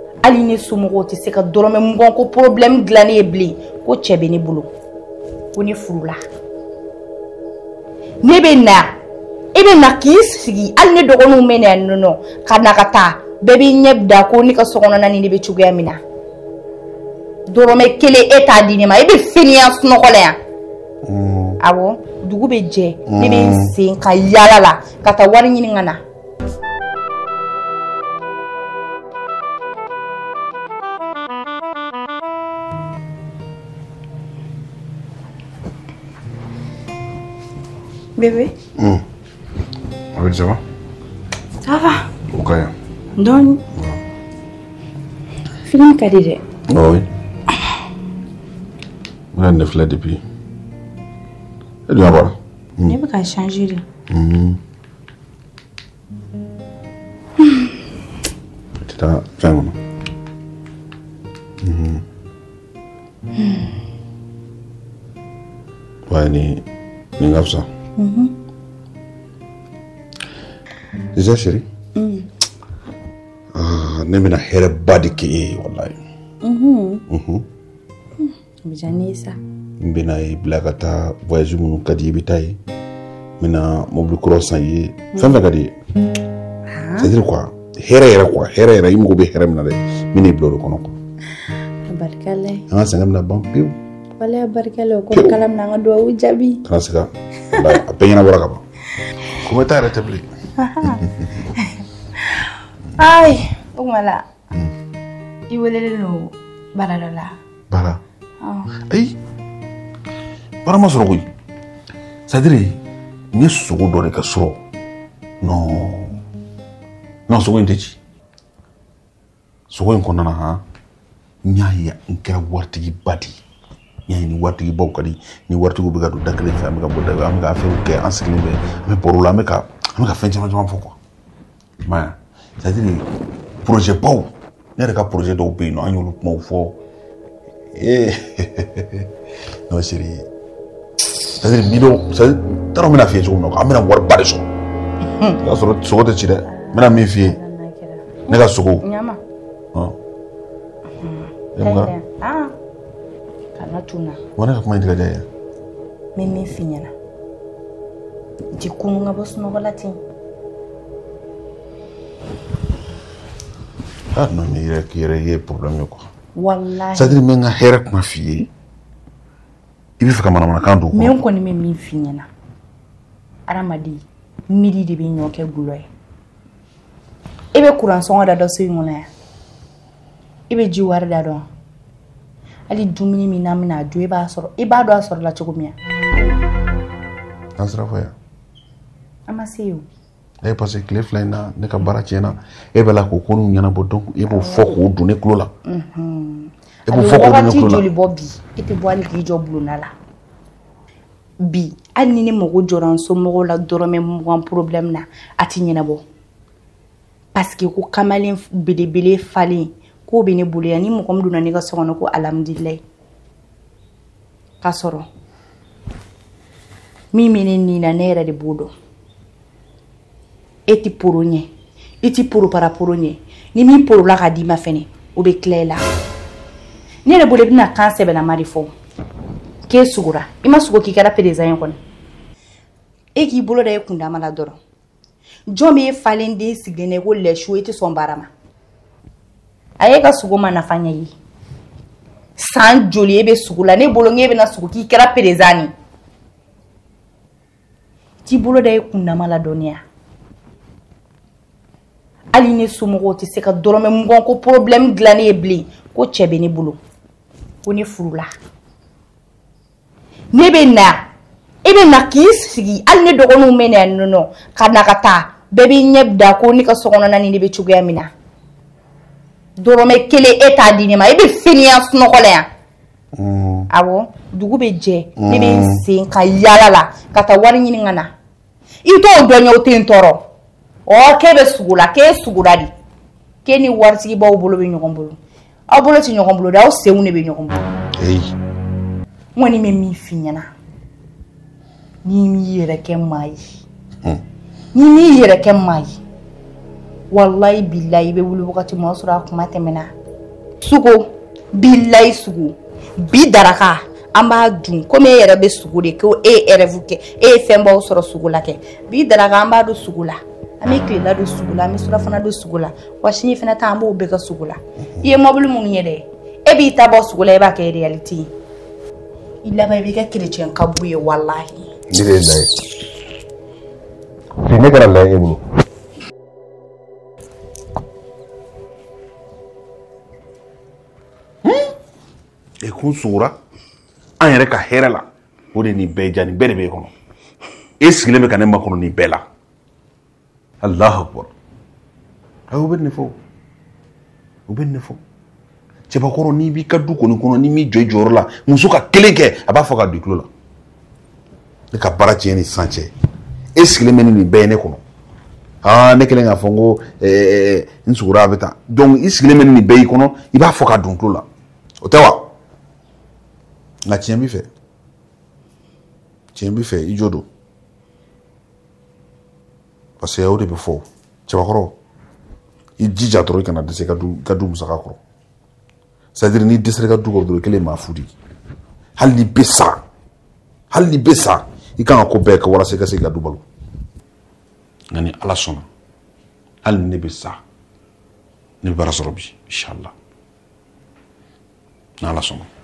Hali ne somɔgɔw tɛ se ka dɔrɔmɛ 20 ko problème dilan ne ye bilen, ko cɛ bɛ ne bolo, ko ne furula. Ne bɛ na, e bɛ na k'i sigi, hali ne dɔgɔninw bɛ na yan nɔ ka na ka taa, bɛɛ b'i ɲɛ da ko ne ka sokɔnɔna ni ne bɛ cogoya min na. Dɔrɔmɛ 1 e t'a di ne ma, e bɛ finiya sunɔgɔ la yan. Awɔ, dugu bɛ jɛ, ne bɛ n sen ka yaala la ka taa wari ɲini ka na. Bébé. Avec ça va? Ça va. Ok. Donc, film ka di dɛ. Ah oui. On a 9 là depuis. Et bien voilà. Ne bɛ ka changer de. Tu t'as fait un moment. Ouais, ni grave ça. Déjà chérie. Ah, ne bɛna hɛrɛ ba de kɛ e ye walayi. O bɛ diya ne ye sa. N bɛna i bila ka taa voyage minnu ka di i bɛ taa yen. N bɛna mobili kura san i ye. Fɛn fɛn ka di i ye. C'est à dire quoi, hɛrɛ yɛrɛ quoi, hɛrɛ yɛrɛ, i mago bɛ hɛrɛ min na dɛ, n bɛna i bila o de kɔnɔ quoi. A barika Ala ye. An ka sɛgɛn bɛna ban pewu. Walayi a barika Ala ye, o kɔrɔ k'Ala bɛna an ka duwawu jaabi. Kana siga, walayi a bɛɛ ɲɛnabɔra ka ban. Ko bɛ taa yɛrɛ tɛ bilen. Ayi, o tuma la, i welelen don baara dɔ la. Baara? Ayi, baara ma sɔrɔ koyi. C'est à dire, n ye sogo dɔ de ka sɔrɔ. Non, non, sogo in tɛ ci. Sogo in kɔnɔna na han, n y'a ye n kɛra waritigiba de ye. N y'a ye ni waritigibaw ka di, ni waritigiw bɛ ka don da kelen fɛ, an bɛ ka bɔ da, an bɛ ka affaire kɛ, an sigilen bɛ, an bɛ baro la, an bɛ ka fɛn caman caman fɔ quoi. I m'a ye wa? C'est à dire, projet baw, ne yɛrɛ ka projet dɔw bɛ yen nɔ, an y'olu kumaw fɔ. Eh, non chérie, c'est à dire million, c'est à dire, n t'a dɔn n bɛna f'i ye cogo min na quoi, an bɛna wariba de sɔrɔ. O y'a sɔrɔ sogo tɛ ci dɛ, n bɛna min f'i ye, ne ka sogo. Ɲama. Kana tuna. Wa ne ka kuma in tɛ ka diya i ye. N bɛ min f'i ɲɛna, n tɛ kunun ka bɔ sunɔgɔ la ten. Ah non, ni yɛrɛ k'i yɛrɛ ye problème ye quoi. Walahi. C'est à dire n bɛ n ka hɛrɛ kuma f'i ye, i bɛ fɛ ka manamanakan don o kɔnɔ. Mais n kɔni bɛ min f'i ɲɛna, hadamaden miiri de bɛ ɲɔ kɛ gulɔ ye. E bɛ kuran sɔngɔ da dɔn so in kɔnɔ yan, e bɛ ji wari da dɔn, hali dumuni min n'an bɛna dun e b'a sɔrɔ, i b'a dɔn a sɔrɔla cogo min na. An sera fɔ yan. An ma se yen o. Eh, parce que tile 2 in na ne ka baara tiɲɛna, e bɛ la k'o ko ninnu ɲɛnabɔ, donc e b'o fɔ k'o don ne tulo la. E b'o fɔ k'o don ne tulo la. Wagati joli bɔ bi, e tɛ bɔ hali k'i jɔ bulonda la. Bi hali ni ne mago jɔra n somɔgɔw la dɔrɔmɛ 20 problème na, a ti ɲɛnabɔ. Parce que ko kamalen belebele falen k'o bɛ ne bolo yan, ni mɔgɔ min donna ne ka so kɔnɔ ko alhamdulilayi. K'a sɔrɔ min bɛ ne nin na, ne yɛrɛ de b'o dɔn. E ti poro ɲɛ, i ti poro para poro ɲɛ. Ni min porola ka d'i ma fɛnɛ, o bɛ tila i la. Ne yɛrɛ bolo i bɛna kan sɛbɛlama de fɔ k'e sugora. I ma sugo k'i kɛra président ye kɔni. E k'i bolo da e kundama la dɔrɔn. Jɔn b'e falen den sigilen ko lɛsu, e tɛ sɔn baara ma. A y'e ka sogo ma nafa ɲɛ ye. San joli e bɛ sugo la, ne bolo n k'e bɛna sugo k'i kɛra président ye. T'i bolo da e kundama la dɔɔniya. Hali ne somɔgɔw tɛ se ka dɔrɔmɛ 20 ko problème dilan ne ye bilen, ko cɛ bɛ ne bolo, ko ne furula. Ne bɛ na, e bɛ na k'i sigi, hali ne dɔgɔninw bɛ na yan nɔ ka na ka taa, bɛɛ b'i ɲɛ da ko ne ka sokɔnɔna ni ne bɛ cogoya min na. Dɔrɔmɛ 1 e t'a di ne ma, e bɛ finiya sunɔgɔ la yan. Awɔ, dugu bɛ jɛ, ne bɛ n sen ka yaala la ka taa wari ɲini ka na. I t'o dɔn ye, o tɛ n tɔɔrɔ. Ɔ, k'e bɛ sugo la, k'e sugora de. K'e ni waritigibaw bolo bɛ ɲɔgɔn bolo. Aw bolo tɛ ɲɔgɔn bolo dɛ, aw senw de bɛ ɲɔgɔn bolo. N kɔni bɛ min f'i ɲɛna, n'i m'i yɛrɛ kɛ maa ye, n'i m'i yɛrɛ kɛ maa ye, Walayi bilayi i bɛ wuli wagati min o y'a sɔrɔ a kuma tɛmɛna. Sugo bilayi sugo bi daraka an b'a dun komi e yɛrɛ bɛ sogo de ko e ye rêve kɛ e ye fɛnbaw sɔrɔ sogo la kɛ bi daraka an b'a don sogo la an bɛ tilela don sogo la an bɛ surafana don sogo la wa sini fana ta an b'o bɛɛ kɛ sogo la i ye mɔbili minnu ye dɛ e b'i ta bɔ sogo la e b'a kɛ réalité ye i laban i bɛ kɛ chrétien kabu ye walahi. Ne de ye la ye ne kɛra la ye e bolo. E kun sugora an yɛrɛ ka hɛrɛ la o de nin bɛɛ ja nin bɛɛ de b'e kɔnɔ e sigilen bɛ ka ne makɔnɔ nin bɛɛ la Allahu akbar ayi u bɛ nin fɔ u bɛ nin fɔ cɛbakɔrɔ n'i b'i ka du kɔni kɔnɔ n'i m'i jɔ i jɔyɔrɔ la muso ka kelen kɛ a b'a fɔ ka don i tulo la ne ka baara tiɲɛ ni sisan cɛ e sigilen bɛ ni nin bɛɛ ye ne kɔnɔ aa ne kɛlen k'a fɔ n ko n sugora a bɛ tan donc i sigilen bɛ ni nin bɛɛ y'i kɔnɔ i b'a fɔ ka don tulo la o tɛ wa nka tiɲɛ b'i fɛ tiɲɛ b'i fɛ i jo don parce que o de bɛ fɔ cɛbakɔrɔ i jija dɔrɔn i kana dɛsɛ i ka du musaka kɔrɔ c'est à dire n'i dɛsɛra i ka du kɔrɔ dɔrɔn i kɛlen maa fu de ye hali n'i bɛ sa hali n'i bɛ sa i kan ka ko bɛɛ kɛ walasa i ka se k'i ka du balo nka ni Ala sɔnna hali ni ne bɛ sa ne bɛ baara sɔrɔ bi inshallah n'Ala sɔnna.